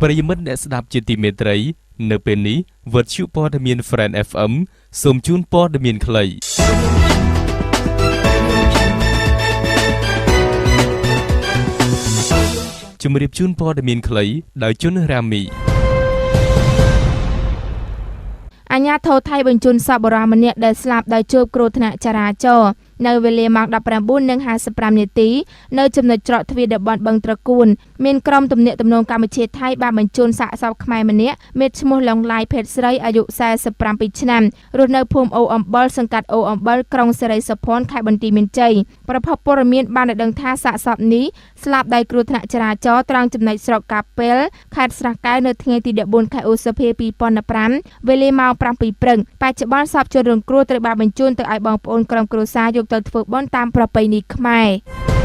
ប្រិយមិត្តអ្នកស្ដាប់ជាទីមេត្រី នៅពេលនេះវិទ្យុព័ត៌មាន Friend FM សូមជូនព័ត៌មានខ្លីជំរាបជូនព័ត៌មានខ្លីដោយជុនរាមី អាជ្ញាធរថៃបញ្ជូនសពបុរសម្នាក់ដែលស្លាប់ដោយជួបគ្រោះថ្នាក់ចរាចរណ៍នៅវេលាម៉ោង19:55នាទីនៅចំណុចច្រកទ្វារតំបន់បឹងត្រកួនមានក្រុមទំនាក់ទំនងកម្ពុជាថៃបានបញ្ជូនសាកសពខ្មែរម្នាក់មានឈ្មោះឡុងឡាយភេទស្រីអាយុ47ឆ្នាំរស់នៅភូមិអូអំបិលសង្កាត់អូអំបិលក្រុងសិរីសោភ័ណខេត្តបន្ទាយមានជ័យប្រភពព័ត៌មានបានឲ្យដឹងថាសាកសពនេះស្លាប់ដោយគ្រោះថ្នាក់ចរាចរណ៍ត្រង់ចំណុចស្រុកកាពិលខេត្តស្រះកែវនៅថ្ងៃទី14ខែឧសភា2015វេលាម៉ោង7ព្រឹកបច្ចុប្បន្នសពជនរងគ្រោះត្រូវបានបញ្ជូនទៅឲ្យបងប្អូនក្រុមគ្រួសារយកទៅធ្វើបុណ្យតាមប្រពៃណីខ្មែរ។